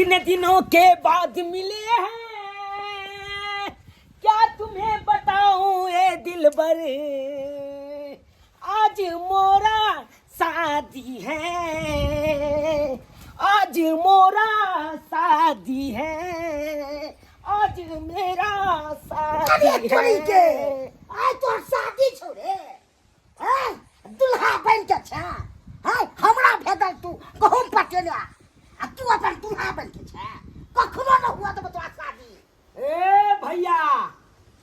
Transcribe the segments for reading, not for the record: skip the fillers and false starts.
कितने दिनों के बाद मिले हैं, क्या तुम्हें बताऊं ए दिलबर, आज मोरा शादी है, आज मोरा शादी है, आज मेरा शादी अरे तोरी के है। आइ तोहर शादी छौ रे। हैं, दुल्हा बन के छे हैं, हमरा भेजल तू गहूम पटेला आ तू अपन दुल्हा बन के छे, कखनो न हुआ तो तोरा शादी। ए भैया,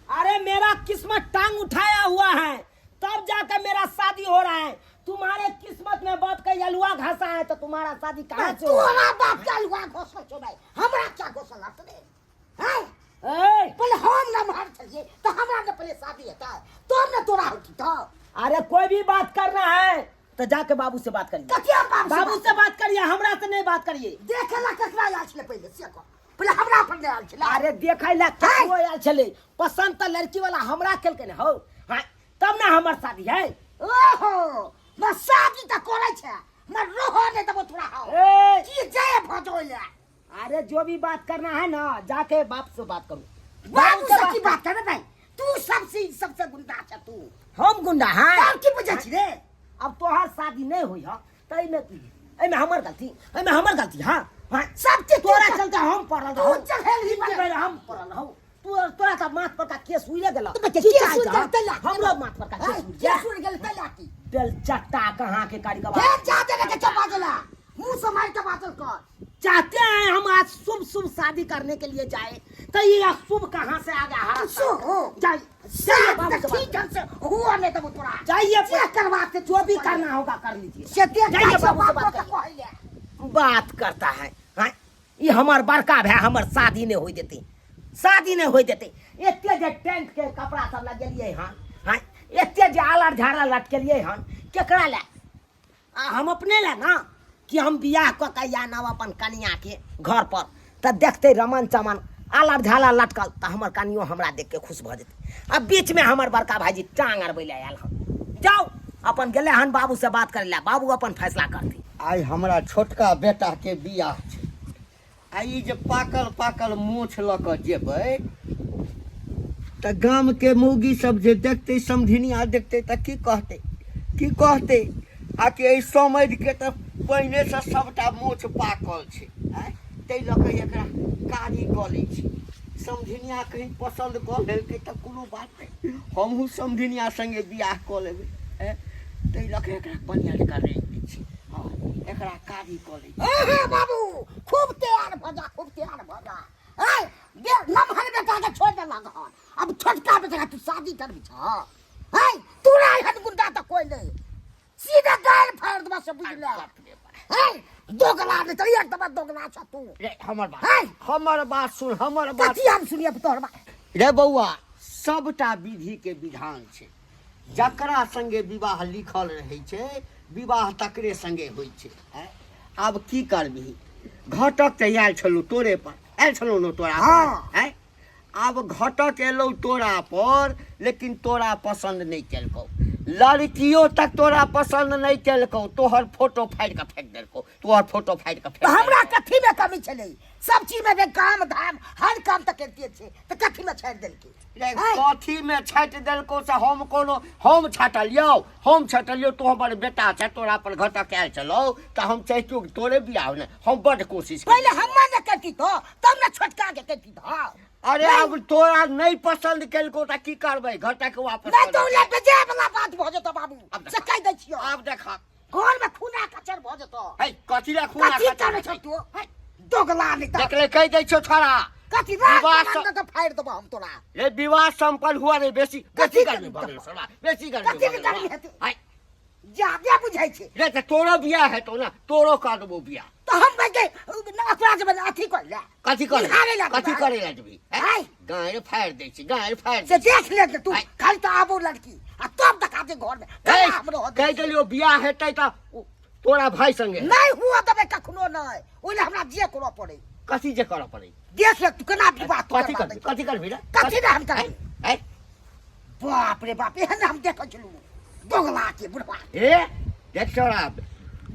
अरे मेरा किस्मत टांग उठाया हुआ है तब जाकर मेरा शादी हो रहा है। तुम्हारे किस्मत में बाप का अलुआ घासा है तो तुम्हारा शादी कहाँ से होगा? तोरा बाप के अलुआ घोसल छौ भाई, हमरा क्या घोसल हत रे? हैं? ए! पहले हम न मर छलिए तो हमरा न पहले शादी हेतै तब न तोरा होती तो। अरे कोई भी बात करना है तो जाके बाबू से बात करिए। कथी हम बाबू से बाबू बात से बात करिए, हमरा से नहीं बात करिए। देखे ला ककरा आयल छलै पहिले से कह, पहिले हमरा पर नहि आयल छलै। अरे देखे ला ककरो आयल छलै, पसंद तऽ लड़की वाला हमरा केलकै ने हौ, हाँ तब ना हमर शादी है। ओहो न शादी तऽ करै छै मगर रहो नहि देबो तोरा हौ। ए! की जाय भऽ जो ले। अरे जो भी बात करना है ना जाके बाप से बात करो। बाबू से की बात करे भाई, तू सबसे सबसे गुंडा छ तू। हम गुंडा हैं? तब की बुझै छी रे? अब तोहार शादी नहीं हुई है तो एमे की, एमे हमर गलती, एमे हमर गलती। हाँ हाँ सब चीज तोरा तू चलते हम पड़ल तू रहू। चढ़ेल ही जिंदगी भर हम पड़ल रहू। तू तोरा का माथ पर का केस उड़े गेल। तो बच्चे, की केस चाहे उड़ गेल तैला। हमरो माथ पर का केस उड़ केस जा। उड़ गेल तैला की। बेल चट्टा कहाँ के कारी कबार। हे जा दे के चपा गेला। मुंह से मार के बातल कर। चाहते हैं हम आज शुभ शुभ शादी करने के लिए जाए तो ये अशुभ कहाँ से आ गया? हरा शुभ हो। जाइए, जाइए बाबू से बात ठीक ढंग से हुआ नहीं तब तोरा। जाइए, चेक करवा के जो भी करना होगा कर लीजिए। से देख जाइए जाइए बाबू से बाबू बात के करिए। कहले। बात करता है, हाँ? ये हमार बड़का भाई हमर शादी नहीं हो देते, शादी नहीं हो देते। एते जे टेंट के कपड़ा सब लगेलिए हन, हाँ? एते जे आलर झाड़ा लटकेलिए हन, केकरा ले? आ हम अपने ले ना कि हम बियाह कऽ के आनब अपन कनिया के घर पर तऽ देखते रमन चमन आलर झाला लटकल तऽ हमर कनियो हमरा देख के खुश भऽ जेतै। आ बीच में हमर बड़का भाईजी टांग अड़बै लए आयल हन। जाउ अपन गेलै हन बाबू से बात करै लए, बाबू अपन फैसला करतै। आइ हमरा छोटका बेटा के बियाह छै, आ ई जे पाकल पाकल मोछ लऽ कऽ जेबै तऽ गाम के मौगी सब जे देखतै, समधिनिया देखतै तऽ की कहतै, की कहतै? आ कि एहि समधि के तऽ पहिनेसँ सबटा मोछ पाकल छै, आँय, ताहि लऽ कऽ एकरा कारी कऽ लै छी। समधिनिया कहीं पसन्द कऽ लेलकै तऽ कोनो बात नहि, हमहूँ समधिनिया सङ्गे बियाह कऽ लेबै, आँय, ताहि लऽ कऽ एकरा बढ़िआँ जकाँ राखि दै छी, हँ, एकरा कारी कऽ लै छी। हाँ, हाँ, बाबू खूब तैयार भऽ जा, खूब तैयार भऽ जा। ऐ, बे, नमहर बेटा के छोड़ देलक हन, अब छोटका बेटा के तू शादी करबी छ? ऐ, तोरा एहन गुंडा तऽ कोइ नहि, सीधे गाल फाड़ देबा से बुझ ले। ऐ, दोगला नहि तऽ एकदम दोगला छ तू। रे, हमर बात, ऐ! हमर बात सुन, हमर बात। कथी हम सुनिए तोहर बात? रे बौआ, सबटा विधि के विधान छै, जकरा संगे विवाह लिखल रहै छै विवाह तकरे संगे होइ छै। आँय, आब की करबिही? घटक तऽ आयल छलौ तोरे पर, आयल छलौ ने तोरा पर? हाँ। आँय, आब घटक एलौ तोरा पर, लेकिन तोरा पसन्द नहि केलकौ, लड़कियो तक तोरा पसन्द नहि केलकौ, तोहर फोटो फाड़ि कऽ फेंक देलकौ, तोहर फोटो फाड़ि कऽ फेंक तऽ हमरा देलकौ। कथी में कमी छलै? सब चीज में काम धाम हर काम तऽ करिते छै, तऽ कथी में छाड़ि देलकै? रे, कथी में छाटि देलकौ से हम कोनो, हम छाटलियौ, हम छाटलियौ? तू हमर बेटा छै, तोरा पर घटक आयल छलौ तऽ हम चाहितो कि तोरे बियाह ने, हम बड्ड कोशिश पहिले केलियौ। हम्मा ने करती तो तब ने छोटका के करती तो। अरे अब तोरा नहीं पसंद केलको तऽ की करबै? घटक वापस नहीं कऽ तो देतै। ले बेजे वाला बात भऽ जेतौ बाबू, आब से कहि दै छियौ। आब देखा घर में खूना कचर भऽ जेतौ। है, कथी ला खूना कथी कचर करै हेतै? छौ तू? है, दोगला नहीं तऽ। देखले कहि दै छौ छोड़ा। कथी राख विवाह दलान दऽ कऽ फाड़ि देबौ हम तोरा। रे, विवाह संपन्न हुआ रे, बेसी कथी बेसी गर्मी भऽ गेलौ छोड़ा, बेसी गर्मी कथी भऽ गेलौ। गर्मी हेतै? है। जादे बुझै छै। रे, तऽ तोरो बियाह हेतौ ने, तोरो कऽ देबौ बियाह। तऽ हम बजे ओकरा जे अथी कर ले। कथी करे? निहारे ला कथी देबै। करे ला जेबही? है? गाँड़ फाड़ि दै छी, गाँड़ फाड़ि से दै छी। देख ले तू, है। खाली तऽ आबो लड़की आ तब देखा दे घर में। है, केना हमरो होतै? कहि देलियौ बियाह हेतै तऽ तोरा भाई संगे। नहीं हुआ देबै कखनो नहीं, ओहि ले हमरा जे करऽ पड़ै। कथी जे करऽ पड़ै? देख ले तू केना विवाह तू कथी करबा करबी? दै। कथी करबी रे? कथी ने हम करबै? है? बाप रे बाप, एहन हम देखै छलहुँ दोगला के बुढ़वा। ए देख छोड़ा,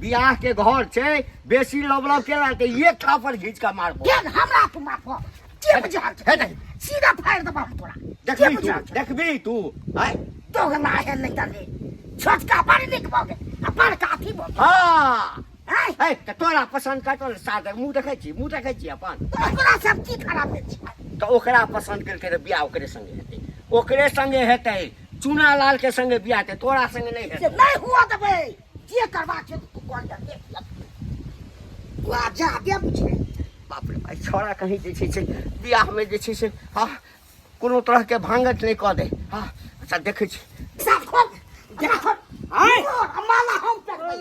बियाह के घर छै बेसी लब लब केला तऽ एक थापर घीच कऽ मारबो। देख हमरा तू मारबो के बुझल छै? हे नहीं। सीधा फाड़ देबो हम तोरा। के देखबी तू बुझल छै? देखबी तू आय। दोगला है नहीं तले छोटका बड़ नीक भऽ गेल आ बड़का अथी भऽ गेल। हाँ। आँय? है तऽ तोरा पसंद करतो सादर मुँह देखै छी, मुँह देखै छी अपन। तऽ ओकरा सब की खराब छै? तऽ ओकरा पसंद केलकै तऽ बियाह ओकरे संगे हेतै, ओकरे संगे हेतै, चूना लाल के संगे बियाह हेतै, तोरा संगे नहि से हेतै। नहि हुआ देबै, जे करबाक छै तू कर ले, देख ले। तू आब जा दे बुझे। बाप रे भाई, छौड़ा कहीं जे छै से बियाहमे जे छै से हँ कोनो तरहके भांगठ नहि कऽ दे। हँ अच्छा देखै छी। साफ खोल, देख खोल। आँय? तोरा माला हम पेरबै।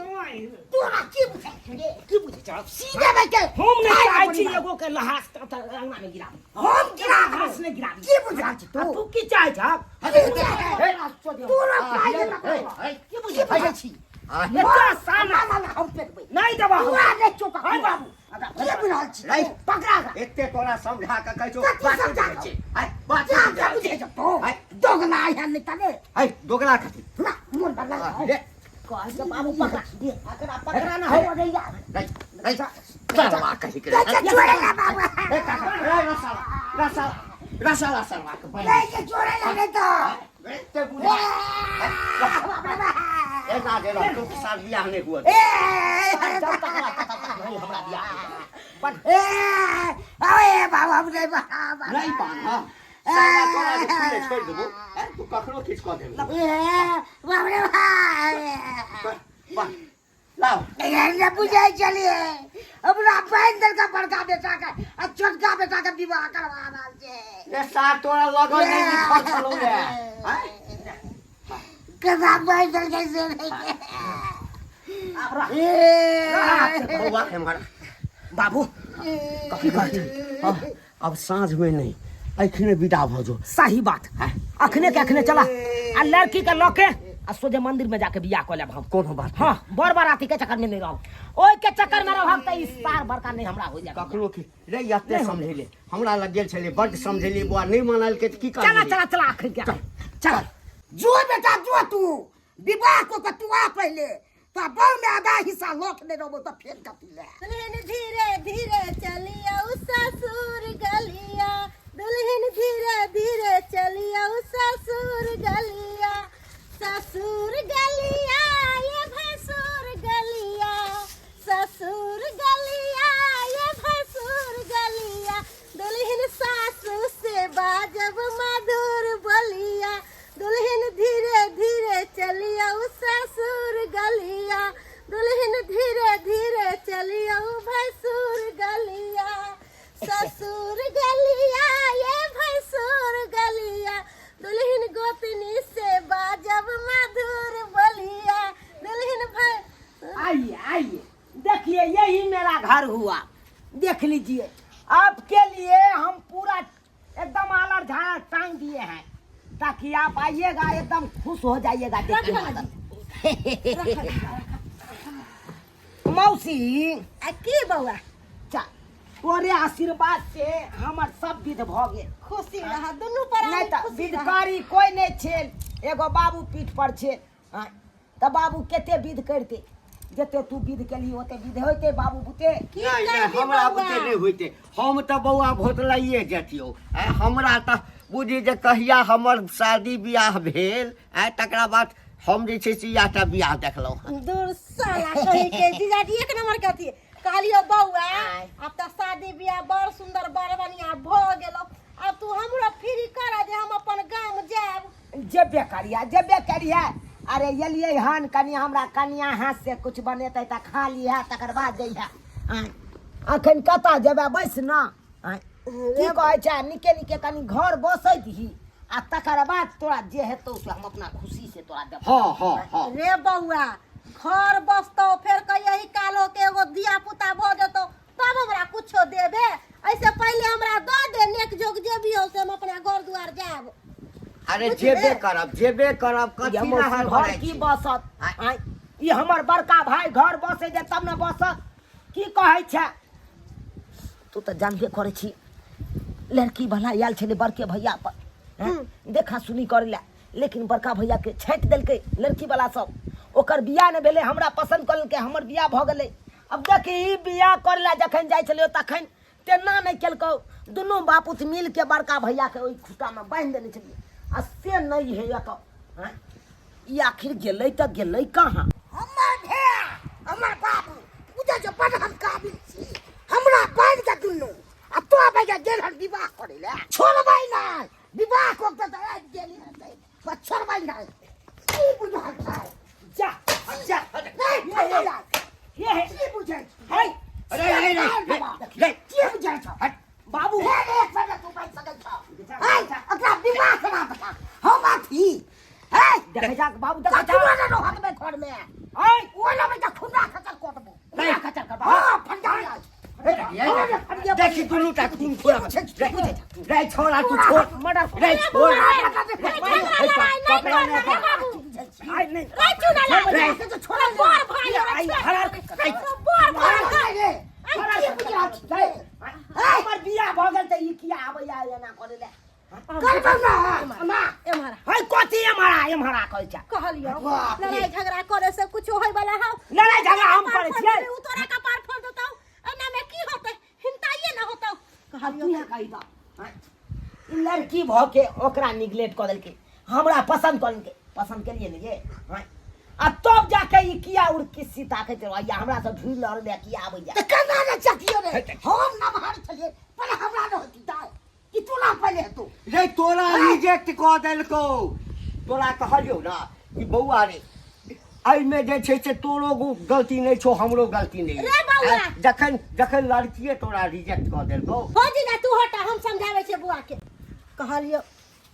तोरा की बुझै छै रे? की बुझै छौ? सीधे नहि के। हम नहि खाय चाहै ले छी बनिया। एगो के लहास त अंगना में गिराबी। हम गिरा देबै। लहास नहि गिराबी। की बुझै छी आ तू? तू की चाहै छह? की बुझै छै? तोरा पाइ हे, देलक। हे, की बुझै छी? एतऽ साना। माला हम पेरबै। नहि देबह हम। तोरा नहि चौका। हाय बाबू। की बुझल छी? नहीं। पकड़ा गा। एते तोरा समझा के कहै छौ, कथी बात नहि समझा बुझै छी। आय, बात जा नहि जा बुझै बुझै छी। छौ तू? आय। दोगला है नहीं तने। आय, दोगला कथी? ना, मोन बदला। रे। कहै छै बाबू पकड़ा। दे, एकरा पकड़ा ना हो गइया। नहीं, नहीं, सरवा कही के। के छोड़े ना बाबू। ए काका, रे रसाला, रसाला, रसाला सरवा के बहिन। नहीं के छोड़े ना नहीं तो। एते बुझा। ए ना जे रह, तू के साथ बियाह नहि हुअ। ए जब तक ना तब तक नहीं हमरा बियाह होइए। ए अरे बाबा हम नहीं बाबा। नहीं पान, हाँ। साला तोरा जे खुले छोड़ि देबो, ए, तू कखनो किछु कऽ देबही। ए बाप रे भाई। वाह, लाओ। ने बुझै छलियै हमरा बहिन देलका बड़का बेटा के आ छोटका बेटा के विवाह करवा रहल छै। ए सार तोरा लगन नहि लिखल छलौ रे। आँय? केना बहिन देलकै से नहि। आब रह। ए बौआ एम्हर। बाबू कथी कहै छै? हाँ, अब साँझ में नहीं, एखने विदा भऽ जो। सही बात है, अखने के अखने चला आ लड़की के लके आ सोझे मंदिर में जाके बियाह कऽ लेब हम। कोनो बात हाँ, बर बराती के चक्कर में नहीं रहब, ओहि के चक्कर में रहब तऽ ई सार बड़का नहीं हमरा हो जाए। ककरो के रे एते समझेले, हमरा लग गेल छलै बड्ड समझेली, बौआ नहीं मानलकै तऽ की चला करबै? चला चला अखन के चल। जो बेटा जो, तू विवाह को के तू आ पहले तो बड़ में आधा हिस्सा लोक नहीं रहबो तो फेर कथी ले। दुल्हन धीरे धीरे चलिया ससुर गलिया, दुल्हन धीरे धीरे चलिया ससुर गलिया, ससुर गलिया ये भसुर गलिया, ससुर गलिया ये भसुर गलिया, दुल्हन सासू से बाजब मधुर बोलिया, दुल्हन धीरे धीरे चलिया ससुर गलिया, दुल्हन धीरे धीरे चलिया भैसुर गलिया, ससुर गलिया ये भैसुर गलिया, दुल्हन गोतनी से बाजब मधुर बोलिया, दुल्हन भै। आइए आइए, देखिए यही मेरा घर हुआ, देख लीजिए आपके लिए हम पूरा एकदम आलर झाड़ टांग दिए हैं ताकि आप आइएगा एकदम खुश हो जाइएगा देखिए। मौसी। आ की बौआ? चा तोरे आशीर्वाद से हमर सब विध भ गेल। खुशी रह दुनू पर। नहीं तऽ विधकारी कोई नहीं छेल, एगो बाबू पीठ पर छेल। आँय, तऽ बाबू कते विध करते, जते तू विध केली ओते विध होइते बाबू बुते। की नहीं, नहीं, करबी हमरा बौआ? बुते नहि होइते, हम तऽ बौआ भोतलाइए जतियौ। आँय, हमरा तऽ बुझी जे कहिया हमर शादी बियाह भेल, आँय, तकरा बाद हम जे छै से इएह टा बियाह देखलहुँ हँ। दूर साला कही के जीजाजी एक नंबर के अथी कहलियो बौआ, आब तऽ शादी बियाह बड़ सुंदर बड़ बढ़िया भऽ गेलो, आब तू हमरो फ्री कर जे हम अपन गाम जायब। जेबे करिया जेबे करिया, अरे एलियै हन कनि हमरा कनिया हाथ से कुछ बनेतै तऽ खा लिहा तकर बाद जइहा। आँय, अखन कतऽ जेबै, बैस न। आँय, की कहै छै, निके निके कनि घर बसै दही आ तकर बाद तोरा जे हेतौ से हम अपना खुशी से तोरा देबौ। हाँ हाँ हाँ। रे बौआ, घर बसतौ फेर कहिया कालो के एगो धिया पुता भऽ जेतौ तब हमरा कुछो देबे, ऐसे पहले हमरा दऽ दे नेक जोग जे भी हो से हम अपना घर दुआर जायब। अरे बुझले? जेबे करब जेबे करब, ये कथी मौसी रहल घर भराइ की छी? बसत? आँय, ई हमर बड़का भाई घर बसे जे तब ने बसत। की कहै छै तू तऽ जानबे करै छी, लड़की भला आयल छलै बड़के भैया पर हैं, देखा सुनी करै लए, लेकिन बड़का भैया के छाँटि देलकै लड़की वाला सब। ओकर बियाह नहि भेलै, हमरा पसन्द कऽ लेलकै, हमर बियाह भऽ गेलै। आब देखी, ई बियाह करै लए जखन जाइ छलियै तखन तेना नहि केलकौ, दुनू बापूत मिलके बड़का भैयाके ओहि खुट्टामे बान्हि देने छलियै, आ से नहि हे एतऽ। आँय, ई आखिर गेलै तऽ गेलै कहाँ? हमर भैया, हमर बाबू बुझै छै बड हम काबिल छी, हमरा बान्हि के दुनू आ तो भैया गेल हन विवाह करै लए। छोड़बै नहि, विवाह कऽ के तऽ आबि गेल हेतै, पर छोड़बै नहि। की बुझल छै? जा जा। नहीं, फटा ये हे। की बुझै छै? है। अरे, अरे, अरे, रे, की बुझै छै? हट। बाबू। हे रे, एक संगे तू बचि सकै छौ। है, ओकरा विवाह करा देलक। हम अथी है। देखै जा बाबू, देखै जा। कखनो नहि रहत बे घरमे। है। ओ लेबै तऽ खुन्ना खचर कटबो। खुन्ना खचर करबो। हाँ, फटिया जाइ छै। देखी दुनू टा खून खोला रे। रे छोड़ा, तू छोड़। मर्डर। रे छोड़। लड़ाई नहीं करना रे बाबू। आइ नहीं। रे चुना लाल। रे। तोरा बड़ भाई आई हरार। तोरा बड़ भाई। रे, की बुझल छै? हमर बियाह भऽ गेल तऽ ई किया आबैया एना करै लए? करबौ ना ना। एम्हर। है, कथी एम्हरा एम्हरा कहै छै? कहलियौ, बाप रे। लड़ाई झगड़ा करे से कुछो होय वाला हौ? लड़ाई झगड़ा हम कपार करै फोड़ छियै? देबै, उ तोरा कपार फोड़ देतौ। एना में की होतै? हिंताइए ना होतौ। तू कहलियौ यहाँ कही तऽ आँय? ई लड़की भऽ के ओकरा निगलेक्ट कऽ देलकै, हमरा पसन्द कऽ लेलकै। पसन्द केलियै ने ये? आँय, आ तब जाके ई किया उड़किस्सी ताकैत रहैया? हमरा से ढूँढि लड़ै किया आबैया? तऽ केना ने चकियो रे? हम नमहर छलियै पर हमरा ने होती दाय कि तोरा पहिले हेतौ। रे, तोरा रिजेक्ट कऽ देलकौ। तोरा कहलियौ ना कि बौआ रे, एहिमे जे छै से तोरो गलती नहि छौ, हमरो गलती नहि। रे बौआ। जखन जखन लड़किए तोरा रिजेक्ट कऽ देलकौ। हो जीजा, तू हटा, हम समझाबै छियै बुआ के। कहलियौ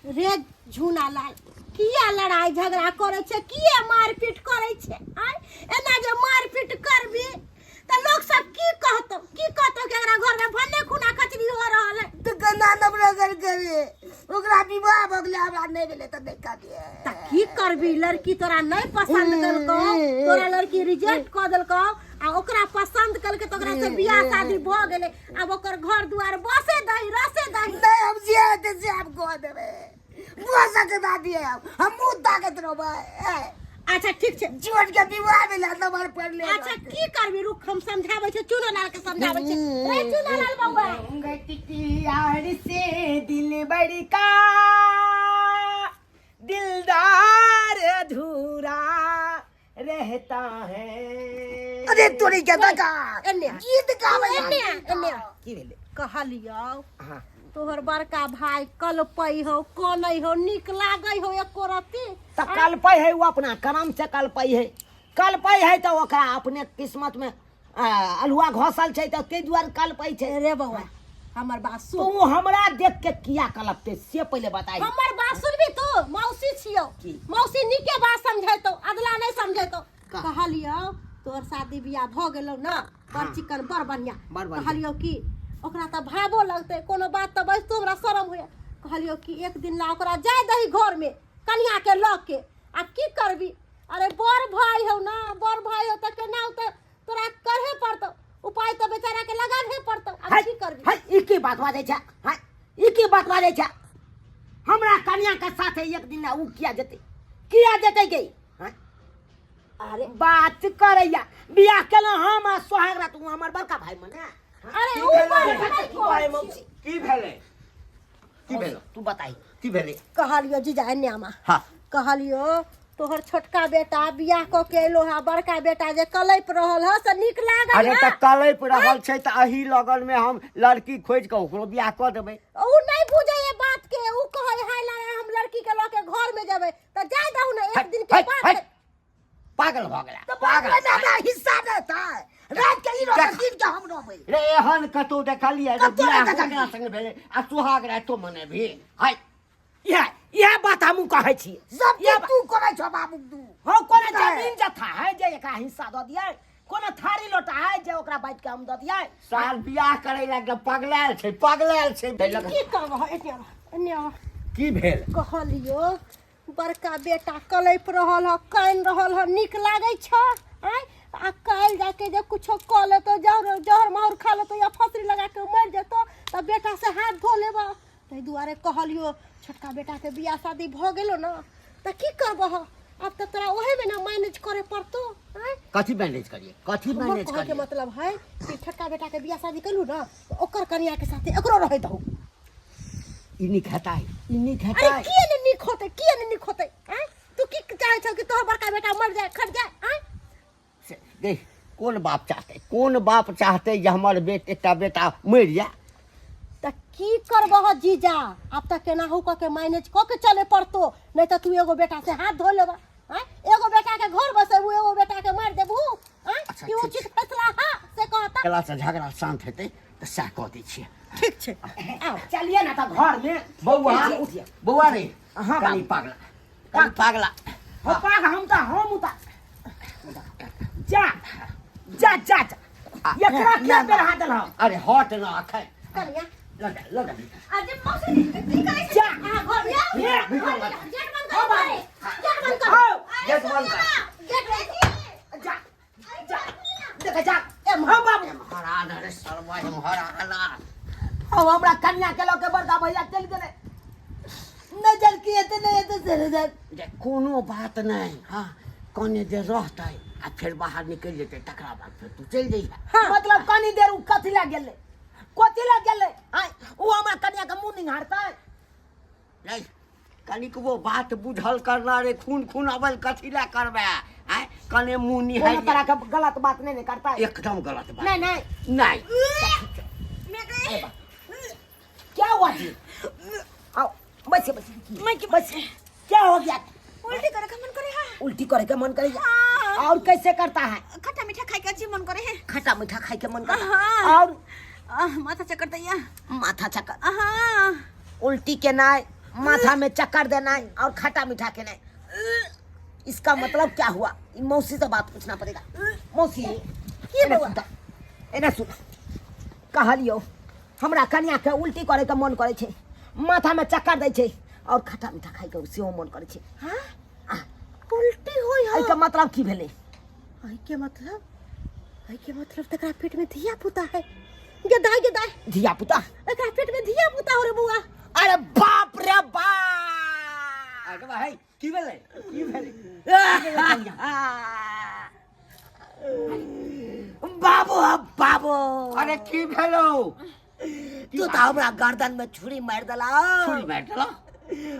रे झूना लाल, किया लड़ाई झगड़ा करै छै? किया मारपीट करै छै? आय, एना जे मारपीट करबी तऽ लोक सब की कहतौ? की कहतौ कि एकरा घर में भन्ने खूना खचरी हो रहल है? तऽ केना नवरगर करे? ओकरा विवाह भऽ गेलै, हमरा नहि भेलै तऽ नहि करियै। तऽ की करबी? लड़की तोरा नहि पसंद केलकौ, तोरा लड़की रिजेक्ट कऽ देलकौ, आ ओकरा पसंद केलकै तऽ ओकरा से बियाह शादी भऽ गेलै। आब ओकर घर दुआर बसे दही, रसे दही। नहि, हम जे हेतै से आब कऽ देबै। बुआ सबके दादी हम मुँह ताकैत रहबै। अच्छा, ठीक छै। जीवन के विवाह भेलै, नमहर पढ़ले। अच्छा, की करबी? रुक, हम समझाबै छी, चुनो लाल के समझाबै छी। रे चुनो लाल बौआ। घूंघट की आड़ से दिल बड़का दिलदार अधूरा रहता है। अरे तोरी के दगा। एने आ। गीत गाबै। एने आ, एने आ। की भेलै? कहलियौ, हाँ। तोहर बड़का भाई कलपै हौ, कनै हौ, नीक लागै हौ एको रत्ती? तऽ कलपै है, ओ अपना करम से कलपै है। कलपै है तऽ ओकरा अपने किस्मत में अल्हुआ घसल छै, तऽ ताहि दुआरे कलपै छै। रे बौआ, हमर बात सुन। तू हमरा देख के किया कलपते, से पहिले बताई। हमर बात सुनबी तू? मौसी छियौ। की? मौसी नीके बात समझैतौ, अदला नहीं समझैतौ। का? कहलियौ, तोहर शादी बियाह भऽ गेलौ ना, बड़ हाँ। चिकन, बड़ बढ़िया। बड़ बढ़िया। कहलियौ कि ओकरा तऽ भावो लगतै, कोनो बात तऽ बजतो हमरा शरम होइए। कहलियौ कि एक दिन ला ओकरा जाय दही घर में कनिया के लऽ के। आ की करबी? अरे बड़ भाई हौ ना, बड़ भाई हौ तऽ केना तऽ तोरा करहे पड़तौ उपाय, तऽ बेचारा के लगाबे पड़तौ। आब है की करबी? है, ई की बात बाजै छै? है, ई की बात बाजै छै? हमरा कनिया के साथे एक दिन उ किया जेतै? किया जेतै गे? हैं? अरे बात करैया, बियाह केलहुँ हम आ सोहाग रात उ हमर बड़का भाई मने। अरे की उ भेलै? बड़ भाई की कहै कहै मौसी? की भेलै? की भेलै? तू बताही। की भेलै? कहलियो जीजा, एने आमा। हाँ। कहलियो, तोहर छोटका बेटा बियाह कऽ के एलो हा, बड़का बेटा जे कलपि रहल ह से नीक लागल? अरे हा? तऽ कलपि रहल छै तऽ एही लगन मे हम लड़की खोजि कऽ ओकरो बियाह कऽ देबै। उ नहीं बुझे ये बात के। उ कहै हाय लागे हम लड़की के लऽ के घर में जेबै। तऽ जाय दहु ने, एक दिन के हट, बात हट। है। पागल भऽ गेला। तऽ पागल। बाप रे, हमरा हिस्सा नहि हेतै? राति के ई रहतै, दिन के हम रहबै। रे, एहन कतौ देखलियै जे कतौ नहि बियाह देखलियै। ओकरा संग भेलै आ सुहाग रातो मनेबही? हाय। इएह इएह बात हमहूँ कहै छी। सब इएह चीज तू करै छौ बाबू, तू हँ, कोनो नहि। जमीन जथा है जे एकरा हिस्सा दऽ दियै? कोनो थारी लोटा है जे ओकरा बाँटि के हम दऽ दियै? साल बियाह करै लए पगलायल छै, पगलायल छै। की करबह? एने आबह, एने आबह। की भेल? कहलियो, बड़का बेटा कलपि रहल ह, कानि रहल ह, नीक लागै छ? आँय, आ काल्हि जाके जे कुछो कऽ लेतौ, जहर जहर माहुर खा लेतौ या फसरी लगा के मरि जेतौ, तऽ बेटा से हाथ धो लेबह। ताहि दुआरे कहलियो, छोटका बेटाके बियाह शादी भऽ गेलो ने, तऽ की करबह? अब तऽ तोरा ओहे में ना मैनेज करे पड़तो आँय? कथी मैनेज करिए, कथी हमर मैनेज कहै के करिए? मतलब है कि छोटका बेटा के बियाह शादी कलू ना तऽ ओकर कनिया के साथे एकरो रहै दहु। ई नीक हेतै? ई नीक अरे हेतै? किए ने नीक होतै, किए ने नीक होतै? आँय, तू की चाहै छौ कि तोहर बड़का बेटा मर जाए, खट जाए? आँय से देख, कोन बाप चाहतै, कोन बाप चाहतै जे हमर बेट एकटा बेटा मरि जाए? तऽ की करबह जीजा, आब तऽ केनाहु कऽ के मैनेज कऽ के चले पड़तो, नहीं तऽ तू एगो बेटा से हाथ धो लेबह। आँय, एगो बेटा के घर बसेबू, एगो बेटा के मारि देबू? आँय, अच्छा, ई ठीक उचित फैसला हा से कहता? केला से झगड़ा शांत हेतै तऽ सएह कऽ दै छियै। ठीक छै, आओ चलिए ना तऽ घर में। बौआ, उठिए, उठिए। बौआ रे। हाँ, कनी बाबू। पागला, कनी पागला। हो पाग, हम तऽ हम उता जा जा जा जा, एकरा के बेरहा देलहक? अरे हट ना अखन। कनिया लगा लगा। अरे मौसी जी, की करै छी? जा। अहाँ घर में आउ। हे, घर में आउ। गेट बंद करू, हाँ, गेट बंद करू। हाँ। अरे गेट बंद कर। गेट बंद। जा जा, देख जा। हाँ बाबू। हरा ना रे सरवा, हरा ना। अब हमरा कन्या के लऽ के बड़का भैया चलि गेलै, नजर की एते नहि एते से नजर। जे कोनो बात नहि, हाँ, कने देर रहतै आ फेर बाहर निकलि जेतै, तकरा बाद फेर तू चलि जइहे। मतलब कनी देर उ कथी लए गेलै, कथी लए गेलै? आँय, उ हमरा कन्या के मुँह निहारतै? नहीं, कनिकबो बात बुझल करना रे, खून खून अबल कथी लए करबै? आँय, कने मुँह कोनो निहारि। तरह के गलत बात नहीं ने करता? एकदम गलत बात नहीं नहीं नहीं। क्या हुआ जी? आओ, बस बस बस, क्या हो गया? उल्टी करे का मन करे है। उल्टी करे के मन करे? हाँ। और कैसे करता है? खट्टा मीठा खाए के जी मन करे है। खट्टा मीठा खाए के मन करता है। हाँ। और आह, माथा चक्कर दैया। माथा चक्कर? हाँ। उल्टी के नाय, माथा में चक्कर देना है और खट्टा मीठा के नाय, इसका मतलब क्या हुआ? ई मौसी से बात पूछना पड़ेगा। मौसी, की एने बौआ? सुन, एने सुन, कहलियो हमरा कन्या के उल्टी करे के मन करे छै, माथा में चक्कर दै छै और खट्टा मीठा खाए के सेहो मन करे छै। हाँ? उल्टी होय है। एहिके मतलब की भेलै? एहिके मतलब, एहिके मतलब तकरा पेट में धिया पुता है। गे दाई, गे दाई। धिया पुता? एकरा पेट में धिया पुता हो रे बौआ। अरे बाप रे बाप! अरे भाई, की भेलै, की भेलै? बाबू बाबू। अरे की भेलौ? तू तऽ हमरा गर्दन में छुरी मारि देला। छुरी मारि देलौ?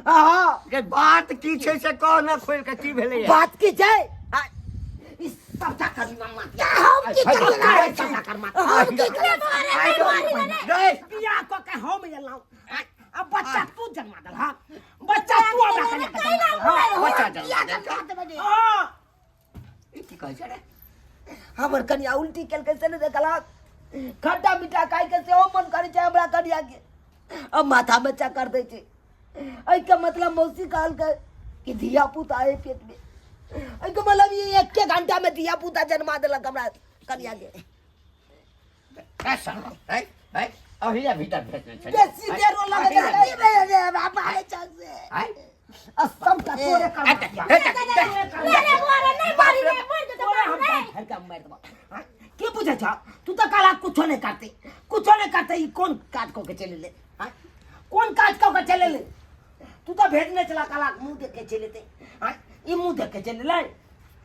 हाँ। गे, बात की छै से कह न खोलि के, की भेलै? बात की छै, आ, ई सबटा करीमा मात। हम की करियै रे? सबटा करमा। हम की करियै? बियाह कऽ के हम एलहुँ, आ बच्चा तू जन्मा देलहक, बच्चा तू हमरा कन्या के जन्मा देलहक। बच्चा जन्मा देलक? हाँ। ई की कहै छै रे? हमर कनिया उल्टी केलकै से नहि देखलक? खट्टा मीठा खाय के सेहो मन करै छै हमरा कनिया के, अब माथा में चक्कर दै छै। एहिके मतलब मौसी कहलकै कि धिया पुता है पेट में, एहिके मतलब ई एके घंटा में धिया पुता जन्मा देलक हमरा कनिया के। ए साला, ए ए, अहिया भीतर भेजने छलियै। बेसी देर ओ लगै छै। की भेलै रे बाबा रे चल से? आँय? आ सबटा तोरे कर। ए, ए, ए, रे रे बौआ रे, नहीं मारी रे, मर जेतै तोरे हम बाबू रे। घर के मारि देबौ। आँय, की बुझै छ तू? तऽ कहला कुछो नहि करते, कुछो नहि करते, ई कोन काज कऽ के चलि एलै? आँय, कोन काज कऽ के चलि एलै? तू तऽ भेजने छला, कहला मुँह देख के चलि एतै। आँय, ई मुँह देख के चलि एलै?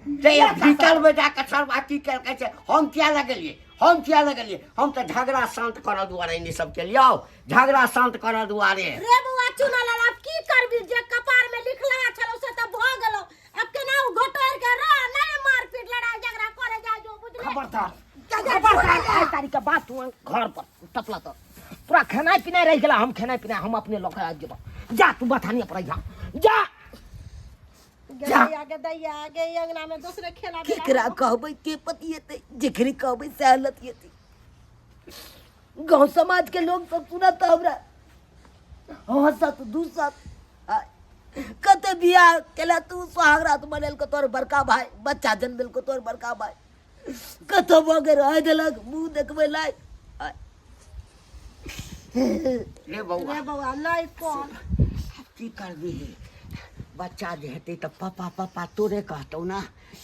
से भीतर में जाके सरवा की केलकै से हम किया लगेलियै, हम किया लगेलियै? हम तऽ झगड़ा शांत करऽ दुआरे ई सब केलियौ, झगड़ा शांत करऽ दुआरे। रे बौआ चुना लाल, आब की करबी? जे कपार में लिखला छलो से तऽ भऽ गेलो। अब केना उ घोटोर के रह, नहीं मारपीट लड़ाई झगड़ा करे जाय जो, बुझले? खबरदार, खबरदार, आइ तारीख के बाद तू घर पर टपला तऽ तोरा खेनाइ पिनाइ रहि गेला, हम खेनाइ पिनाइ हम अपने लऽ के आबि जेबौ। जा, तू बथानिया पर अइहा, जा जा। गे दैया, गे दैया, गे अंगना में दूसरे खेला बेला। केकरा कहबै, के पतिएतै? जेकरे कहबै सएह लतिएतै। गाँव समाज के लोग सब सुनत तऽ हमरा हंसत दूसत। आ, कते बियाह केला तू, सोहाग रात मनेलको तोहर बड़का भाई, बच्चा जन्मेलको तोहर बड़का भाई, कतौ भऽ गेल रह देलक मुँह देखबै लायक। आ, रे बौआ। रे बौआ, नहीं कौन की करबिही? बच्चा जे हेतै तऽ पापा पापा तोरे कहतौ ना,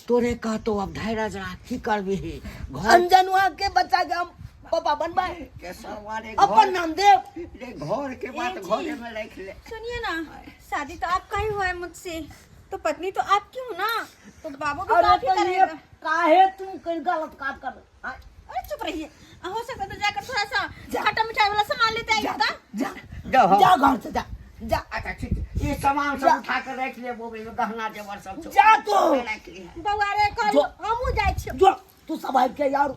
तोरे कहतौ। अब धैर्य राख, की करबिही? घर अनजनुआ के बच्चा के हम पापा बनबै? के सरवा रे, अपन घर नाम देव रे, घर के बात ए जी। घरे में रख ले। सुनिए ना, शादी तो आपका ही हुआ है मुझसे। तो पत्नी तो आपकी हूँ ना, तो बाबू भी अरे तो आप ही तो ये करेगा। काहे तुम कोई गलत काम कर रहे? अरे चुप रहिए, हो सकता है तो जाकर थोड़ा सा खट्टा मिठाई वाला सामान लेते आइए ता। जा। जाओ, हाँ। जा घर से जा जा। अच्छा ठीक है। ये सामान सब उठा कर रख ले, वो गहना जेवर सब छौ। जा तू। रख लिहे। बौआ रे कहलियो जो- हमहूँ जाइ छियै। जो तू सब आबि के यार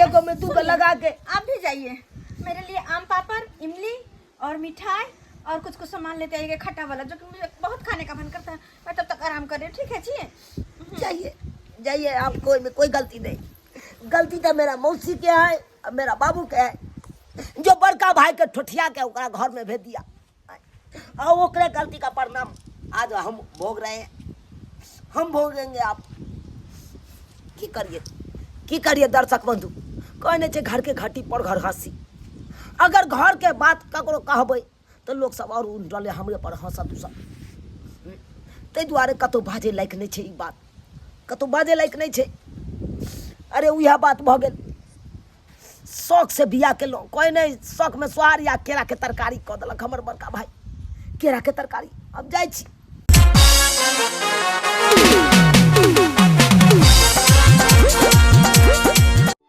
एगो में दू गो लगा के। आप भी जाइए, मेरे लिए आम पापड़, इमली और मिठाई और कुछ कुछ सामान लेते आइएगा खट्टा वाला, जो कि मुझे बहुत खाने का मन करता है। मैं तब तक आराम कर रही हूँ, ठीक है जी? जाइए जाइए, आपको में कोई गलती नहीं। गलती तो मेरा मौसी के है और मेरा बाबू के है, जो बड़का भाई के ठोठिया के ओकरा घर में भेज दिया, और ओकरे गलती का परिणाम आज हम भोग रहे हैं, हम भोगेंगे। आप की करिए, की करिए दर्शक बंधु, कहने छै घर के घटी पर घर हंसी। अगर घर के बात ककरो कहबै तऽ लोक सब और डले हमरे पर हंसत उसब। ताहि दुआरे कतहु बाजै लायक नहि छै ई बात, कतहु बाजै लायक नहि छै। अरे उएह बात भऽ गेल, शौक से बियाह केलहुँ, कोइ नहि शौकमे सोहारी आ केराके तरकारी कऽ देलक हमर बड़का भाइ, केराके तरकारी। आब जाइ छी।